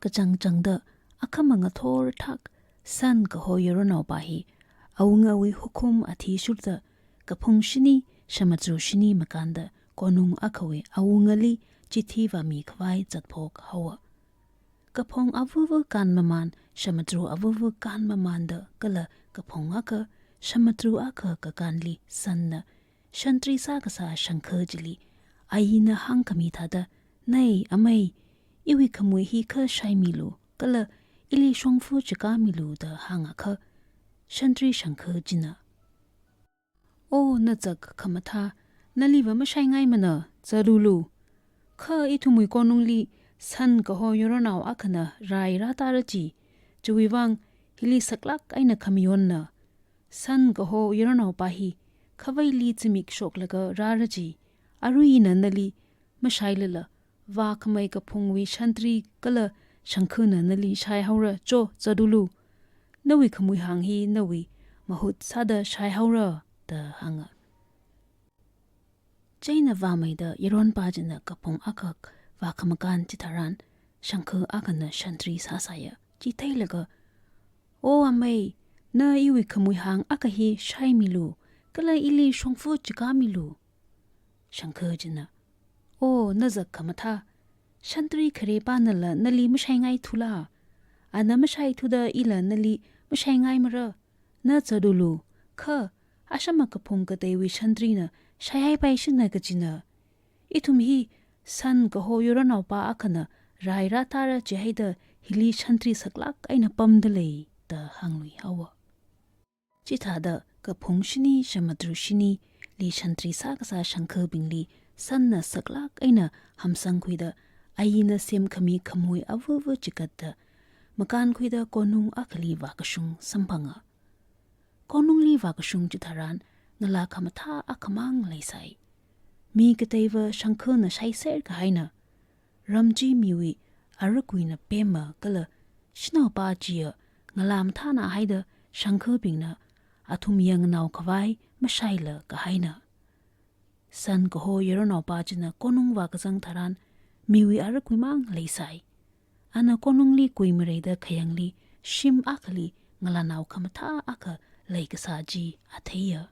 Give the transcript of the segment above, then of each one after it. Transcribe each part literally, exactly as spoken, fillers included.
kachangchangda akhamang ngathor thak San kaho yaronnaopa hi awungawui hukum athishurda kaphung shini shamadru shini makānda konung akhawui awungali chithi vāmi khavai zatphok haowa. Kaphung avuvu kān mamān, shamadru avuvu kān mamānda kala kaphung akha, shamadru akha kakānli Sanna shantri sākasā shangkha chili ayina hāngkhami thāda, "Nei, amei, iwui khamui hi kha shaimilu, kala ili shongfa chikāmilu," da hāngakha, shantri shangkha china, "O nazak khamathā, naliva mashaingaimana, zatulu. Kha ithumwui konungli San kaho yaronnao akhana rai rātāra chi, chiwui vang hili saklāk eina khamayonna. San kaho yaronnaopa hi khavaili zimik shoklaga rāra chi, aruina nali mashailala, vākhamei kaphungwui shantri kala shangkhana nali shaihaora, cho, zatulu. Nawui khamui hāng hi nawui mahut sāda shaihaora," da hānga. Chieina vāmeida yaronpa china kaphung akha vākhamakān chitharan, shangkha akhana shantri sāsāya. Chi theilaga, "O amei, na iwui khamui hāng akha hi shaimilu, kala ili shongfa chikāmilu." Shangkha china, "O nazak khamathā, shantri kharepanala nali mashaingaithula? Ana mashaithuda ila nali mashaingaimara. Na zatulu, kha ashama kaphung kateiwui shantrina shaihaipaishina kachina. Ithum hi San kaho yaronnaopa akhana rai rātāra chihaida hili shantri saklāk eina pamda lei," da hānglui haowa. Chithāda kaphung shini shamadru shinili shantri sākasā shangkhabingli Sanna saklāk eina hamsangkhuida ayina semkhami khamui avuvu chigatda makānkhuida konung akhali vākashung samphanga. Konungli vākashung chitharan ngalā khamathā akhamang leisai. Mi kateiva shangkhana shaiser kahaina. Ram chi miwui arakuina pema kala shanaopa chiya ngalā mathāna haida shangkhabingna athum yangnao khavai mashaila kahaina. San kaho yaronnaopa china konung vākazang tharan miwui arakuimang leisai. Ana konungli kuimareida khayangli shim akhali ngalānao khamathā akha leikasā chi atheiya.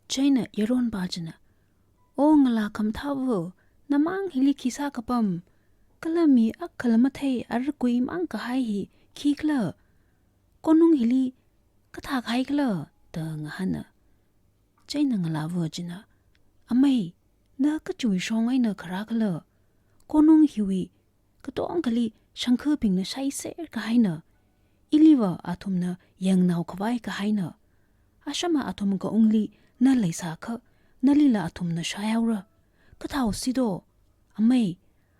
Chieina yaronpa china, "O ngalā khamathāva, namang hili khi sākapam? Kala mi akhala mathei arakuimang kahai hi khikhala? Konung hili kathā kahaikhala?" da ngahāna. Chieina ngalāva china, "Amei, na kachiwui shong eina kharākhala? Konung hiwui katongkhali shangkhabingna shaiser kahaina. Iliva athumna yangnao khavai kahaina. Ashama athum kaungli na leisākha, nalila athumna shaihaora. Kathāhaosi do? Amei,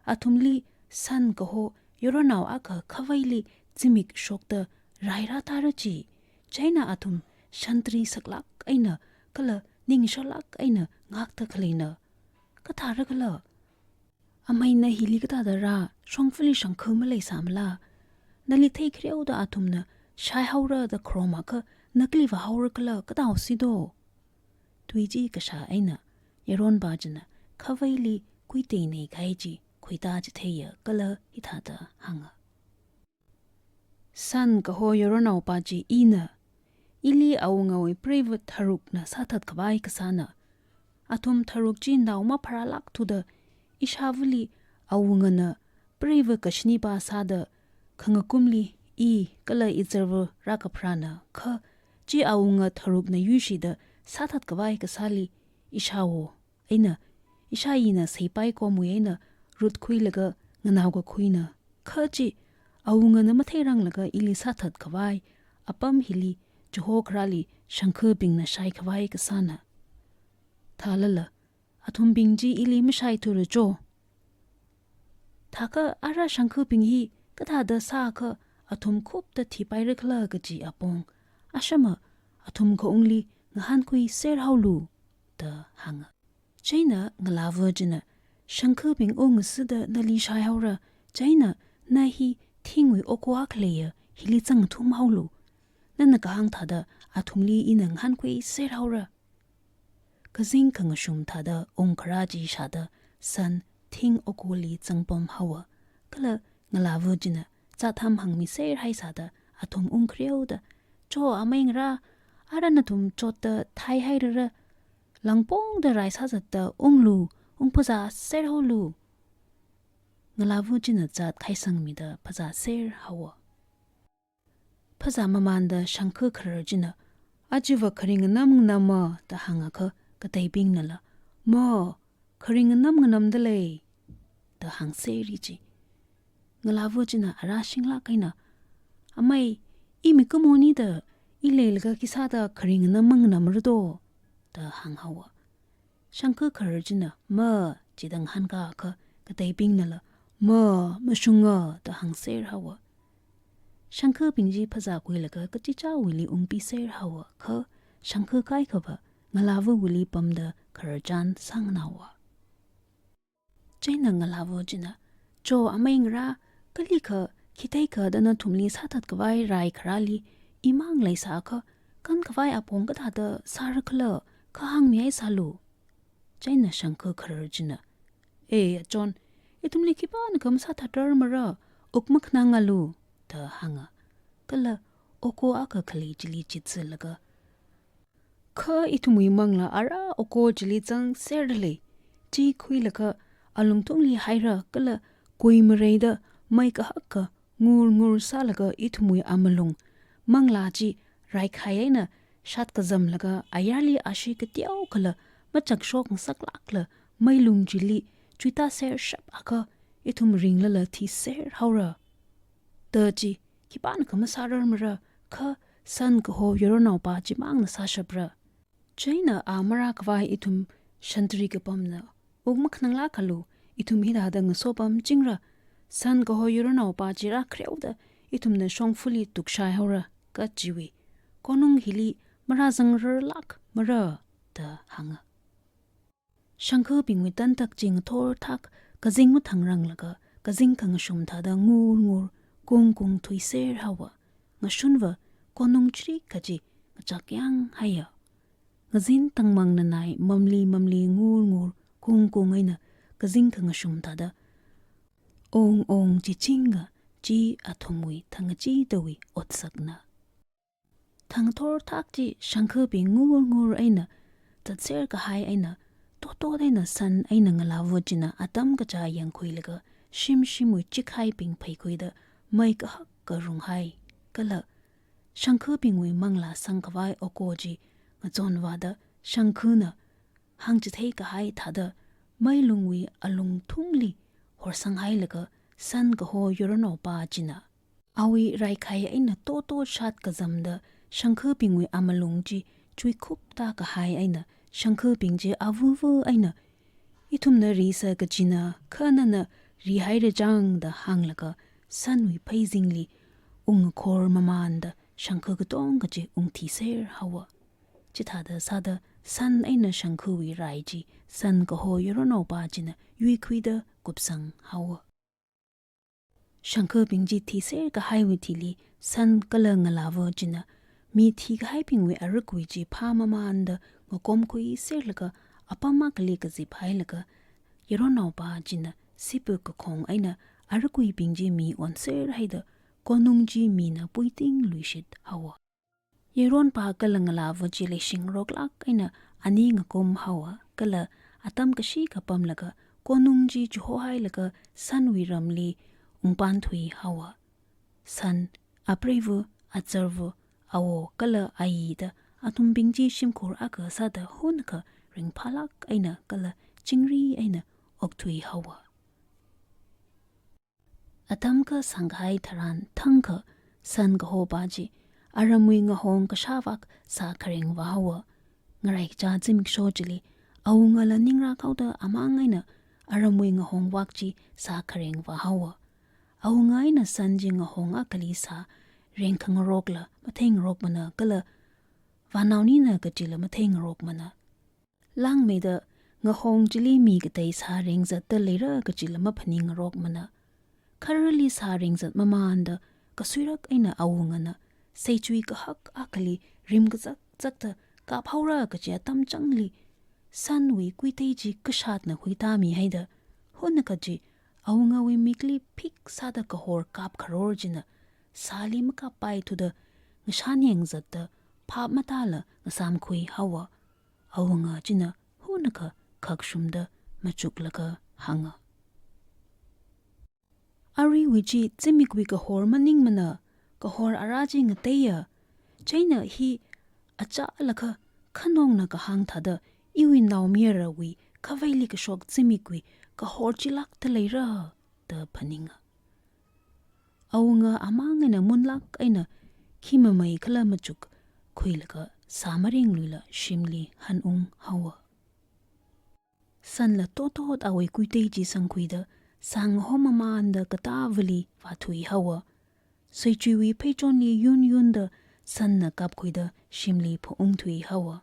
athumli San kaho yaronnao akha khavaili zimik shokta rai rātāra chi, chieina athum shantri saklāk eina kala ningshālāk eina ngakta khaleina. Kathārakhala? Amei, na hili kathāda rā? Shongfali shangkha maleisāmala? Nali theikhareoda athumna shaihaora da kharomakha na kali vāhaorakhala? Kathāhaosi do?" Tui chi kashā eina yaronpa china khavaili kuiteinei kahai chi khuitā chitheiya kala hithāda hānga, "San kaho yaronnaopa chi ina, ili awungawui preiva tharukna sāthat khavai kasāna. Athum tharuk chi nao mapharālākthuda ishāvali awungana preiva kashinipa sāda khangakumli i kala izarva rākapharāna, kha chi awunga tharukna yuishida sāthat khavai kasāli ishāwo eina, ishāyina seipai komwui eina rutkhuilaga nganaokakhuina. Kha chi awungana matheiranglaga ili sāthat khavai apam hili chihokharāli shangkhabingna shai khavai kasāna. Thālala, athumbing chi ili mashaithura cho. Thākha ara shangkhabing hi kathāda sākha athum khupta thipairakhala kaji apong, ashama athum kaungli ngahānkhuiser haolu," da hānga. Chieina ngalāva china, "Shangkhabing ungasuda nali shaihaora, chieina na hi thingwui oko akha leiya hili zangthum haolu. Nana kahāng thāda athumli ina ngahānkhuiser haora." Kazing khangashum thāda ungkharā chi shāda San thing okoli zangpam haowa, kala Ngalāva china zāt ham hāngmiser haisāda athum ungkhareoda, "Cho amei ngarā, ara nathum chotda thaihairara, langpongda rai sāzatda unglu, ungphazāser haolu." Ngalāva china zāt khaisangmida phazāser haowa. Phazā mamānda shangkha kharar china, "Ajava khari nganam nganama?" da hāngakha, kateibingnala, "Ma, khari nganam nganamda lei," da hāngserra ji. Ngalāva china ara shinglāk eina, "Amei, i mikumonida, i leilaga khisāda khari nganam manganamra do?" da hānghaowa. Shangkha kharar china, "Ma," chida ngahānkākha, kateibingnala, "Ma, mashunga," da hāngser haowa. Shangkhabing chi phazākhuilaga kachichāwuili ungpiser haowa, kha shangkha kaikhava ngalāvawuili pamda khararchan sānganāowa. Chieina ngalāva china, "Cho amei ngarā, kalikha khitheikhada nathumli sāthatkhavai rai kharāli imang leisākha, kankhavai apong kathāda sārakhala, kha hāngmihaisālu." Chieina shangkha kharar china, "E achon, ithumli khipānakha masāthatrarmara, wuk makhanangalu," da hānga. Kala oko akha khalei chili chitzilaga, "Kha ithumwui manglā ara oko chili zangserda lei. Chi khuilaga alungthungli haira kala kuimareida mei kahaka ngur ngur sālaga ithumwui amalung manglā chi raikhai eina shatkazamlaga ayarli ashee kateokhala machakshok ngasaklākla meilung chili chuitāser shapakha ithum ringlala thiser haora. Da chi khipānakha masārarmara, kha San kaho yaronnaopa chimangna sāshapra. Chieina a marākhavai ithum shantari kapamna wuk makhananglākalu, ithum hithāda ngasopamchingra. San kaho yaronnaopa chi rākhareoda ithumna shongfali tukshai haora, kajiwui konung hili marāzangrarlākmara," da hānga. Shangkhabingwui tantak chi ngathor thak kazing mathangranglaga kazing khangashum thāda ngur ngur kung kung thuiser haowa. Ngashunva konung chirikha chi ngachak yanghaiya. Ngazin tangmang nanai mamli mamli ngur ngur kung kung eina kazing khangashum thāda ong ong chichinga, chi athumwui thangkachidawui otsakna. Thangthor thak chi shangkhabing ngur ngur eina zatser kahai eina totot eina San eina ngalāva china atam kachā yangkhuilaga shim shimwui chikhaibing pheikhuida mei kahaka runghai. Kala shangkhabingwui manglā sangkhavai oko chi ngachonvāda shangkhana hāngchithei kahai thāda meilungwui alungthungli horsanghailaga San kaho yaronnaopa china awui raikhai eina totot shatkazamda shangkhabingwui amalung chi chuikhuptā kahai eina shangkhabing chi avuvu eina, "Ithumna risa kachina, kha nana rihaira chang," da hānglaga Sanwui pheizingli ungkhor mamānda shangkha katonga chi ungthiser haowa. Chithāda sāda San eina shangkhawui rai chi San kaho yaronnaopa china yuikhuida kupsang haowa. Shangkhabing chi thiser kahaiwui thili San kala ngalāva china mi thikahaibingwui arakui chi phāmamānda ngakomkhuiserlaga apam akhali kazip hailaga yaronnaopa china sipa kakhong eina arakuibing chi mi onser haida konung chi mina puiting luishit haowa. Yaronpa kala ngalāva chi leishingaroklāk eina ani ngakom haowa, kala atam kashi kapamlaga konung chi chihohailaga Sanwui ramli ungpānthui haowa. San, apreiva, azarva, awo kala ayida athumbing chi shimkhur akha sāda hunakha ringphālāk eina kala chingri eina okthui haowa. Atam kasāngkahai tharan thangkha San kahopa chi aramwui ngahong kashāvak sākhareng vāhaowa. Ngarai kachā zimiksho chili awungala ningrāk haoda amang eina aramwui ngahong vak chi sākhareng vāhaowa. Awunga eina San chi ngahong akhali sāreng khangarokla matheingarokmana kala vānaonina kachila matheingarokmana. Langmeida ngahong chili mi katei sārengzatda leira kachila maphaningarokmana. Khararli sārengzat mamānda kasuirak eina awungana seichui kahak akhali rim kazak zakda kaphaora kachi atam changli Sanwui kuitei chi kashatna huitāmihaida hunakha chi Awungawui mikli phik sāda kahor kapkharor china sāli makappai thuda ngashan yangzatda phap matāla ngasāmkhui haowa. Awunga china hunakha khakshumda machuklaga hānga. Aruiwui chi zimikwui kahor maningmana, kahor ara chi ngateiya. Chieina hi achālakha khanongna kahāng thāda iwui naomayarawui khavaili kashok zimikwui kahor chilākda leira da phaninga. Awunga amang eina munlāk eina khi mamei khala machukkhuilaga sā maringluila shimli hanung haowa. Sanla totot awui kuitei chi sangkhuida, sānghom mamanda katāvali vāthui haowa. Seichuiwui pheichonli yunyunda sanna kapkhuida shimli phaungthui haowa.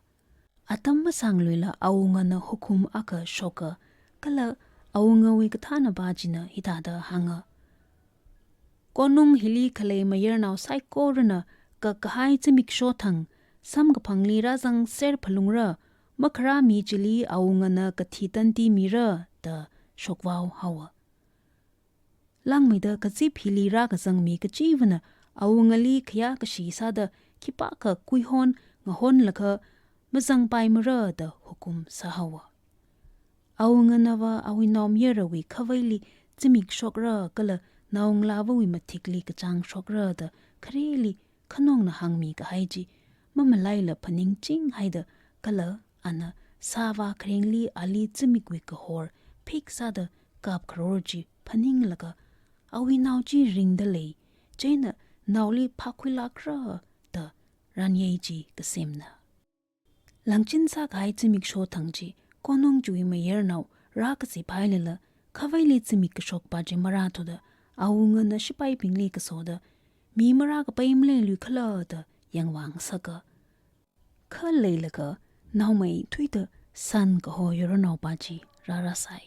Atam masāngluila awungana hukum akha shoka, kala awungawui kathānapa china hithāda hānga. Konung hili khalei mayarnao saikorana kakkahai zimiksho thang samkaphangli rāzangser phalungra, makharā mi chili awungana kathi tanti mira da shokvao haowa. Langmeida kazip hili rākazang mi kachivana awungali khayākashi sāda khipākha kuihon ngahonlaga mazangpaimara da hukum sāhaowa. Awunganava awui naomayarawui khavaili zimik shokra kala naongalāvawui mathikli kachāng shokra da khareli khanongna hāngmi kahai chi mamalaila phaningching haida, kala ana sāvā kharengli ali zimikwui kahor phik sāda kapkharor chi phaninglaga, awui nao chi ringda lei, chieina naoli phākhuilākra da ranyei chi kasemna. Langchin sākahai zimiksho thang chi konung chiwui mayarnao rākaziphailala, khavaili zimik kashokpa chi marāthuda, awungana shipaibingli kasoda, mi marākapai maleilui khala da yangvāngasaka. Kha leilaga naomeithuida san kaho yaronnaopa chi rārāsai.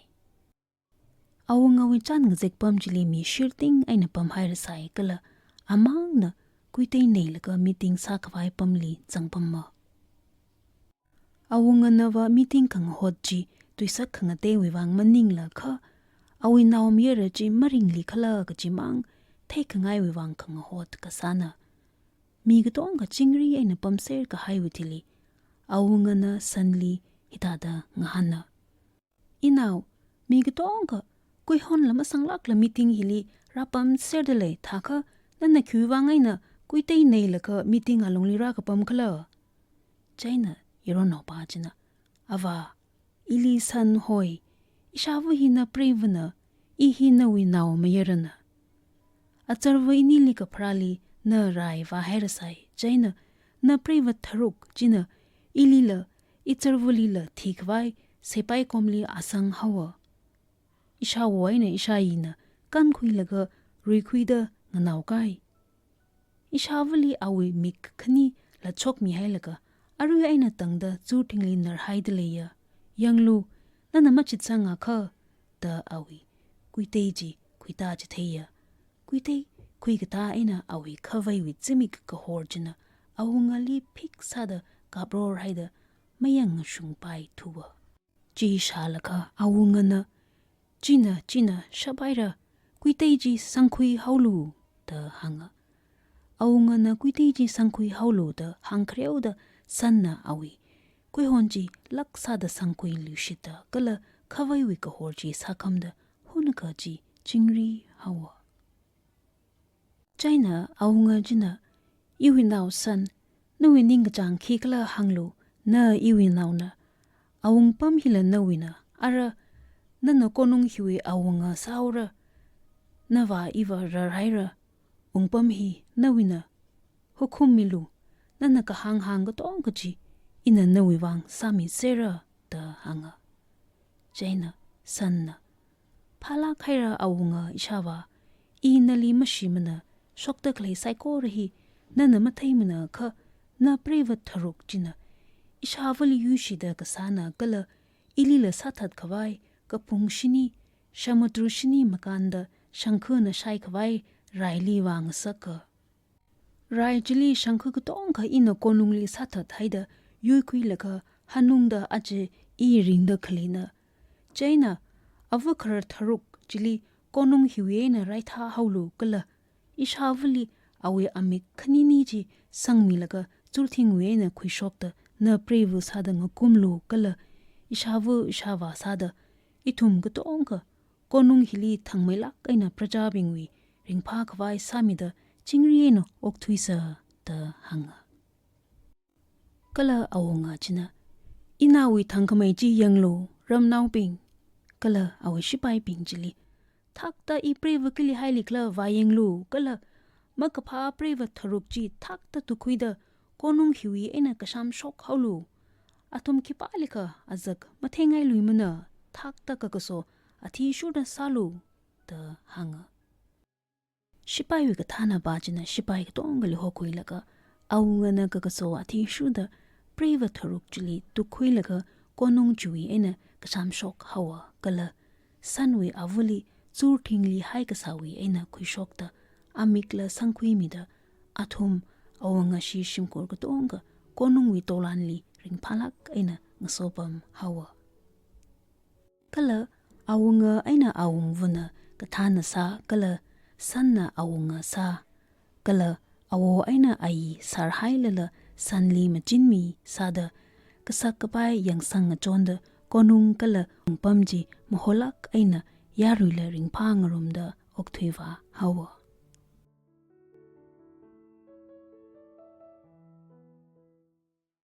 Awungawui chān ngazek pam chili mi shirting eina pamhairasai kala amangna kuitei neilaga meeting sākhavai pamli zangpama. Awunganava meeting khangahot chi tuisak khangateiwui vang maningla kha, awui naomayara chi maringli khala kachimang theikangaiwui vang khangahot kasāna. Mi katonga chingri eina pamser kahaiwui thili, awungana sanli hithāda ngahāna. Inao, mi katonga kuihonla masanglākla meeting hili rāpamserda lei, thākha nana khiwui vang eina kuitei neilaga meeting alungli rākapam khala? Chieina yaronnaopa china, Avā, ili san hoi, ishāva hi na preivana, i hi nawui naomayarana. Azarva inili kapharāli na rai vāhairasai, chieina na preiva tharuk china ilila izarvalila thikhavai sepai komli asang haowa. Ishāwo eina ishāyina kankhuilaga ruikhuida nganaokai. Ishāvali awui mik khani latshokmihailaga arui eina tangda zurthingli narhaida leiya. Yanglu, nana machitsangakha da awui kuitei chi khuitā chitheiya. Kuitei khuikatā eina awui khavaiwui zimik kahor china awungali phik sāda kaprorhaida mayangshungpaithuwa. Chi shālaga awungana, China, china, shāpaira, kuitei chi sangkhui haolu, da hānga. Awungana kuitei chi sangkhui haolu da hāngkhareoda sanna awui kuihon chi lāk sāda sangkhuiluishita kala khavaiwui kahor chi sākhamda hunakha chi chingri haowa. Chieina awunga china, Iwui nao san, nawui ningkachāng khikhala hānglu, na iwui naona. Awungpam hila nawuina, ara nana konung hiwui awunga sāhaora. Navā iva rarhaira, wungpam hi nawuina. Hukum milu, nana kahāng hāng katonga chi ina nawui vang sāmisera, da hānga. Chieina sanna, Phālāk haira awunga ishāvā, i nali mashimana, shokda khalei saikora hi nana matheimana kha na preiva tharuk china ishāvali yuishida kasāna kala ilila sāthat khavai kapung shini, samudru shini makānda shangkhana shaikhavai raili vāngasaka. Rai chili shangkha katonga ina konungli sāthat haida yuikhuilaga hanungda aja i ringda khaleina. Chieina avakharar tharuk chili konung hiwui eina raithā haolu kala ishāvali awui amik khanini chi sangmilaga churthingwui eina khuishokta na preiva sāda ngakumlu kala ishāva ishāvā sāda ithum katonga konung hili thangmeilāk eina prajabingwui ringphākhavai sāmida chingri eina okthuisa da hānga. Kala awunga china, "Inaowui thangkhamei chi yanglu, ramnaobing," kala awui shipaibing chili, "Thakta i preiva kali haili khala vāyanglu, kala makaphā preiva tharuk chi thakta tukhuida konung hiwui eina kashamshok haolu. Athum khipālikha azak matheingailui mana, thakta kakaso athishurda sālu," da hānga. Shipaiwui kathānapa china shipai katongali hokhuilaga, awungana kakaso athishurda preiva tharuk chili tukhuilaga konung chiwui eina kashamshok haowa kala sanwui avali churthingli haikasāwui eina khuishokta amikla sangkhuimida athum awungashi shimkhur katonga konungwui tolanli ringphālāk eina ngasopam haowa. Kala awunga eina awungvana kathāna sā, kala sanna awunga sā, kala awo eina ayi sārhailala sanli machinmi sāda, kasak kapai yangsang ngachonda konung kala wungpam chi maholāk eina yaruila ringphā ngarumda okthuivā haowa.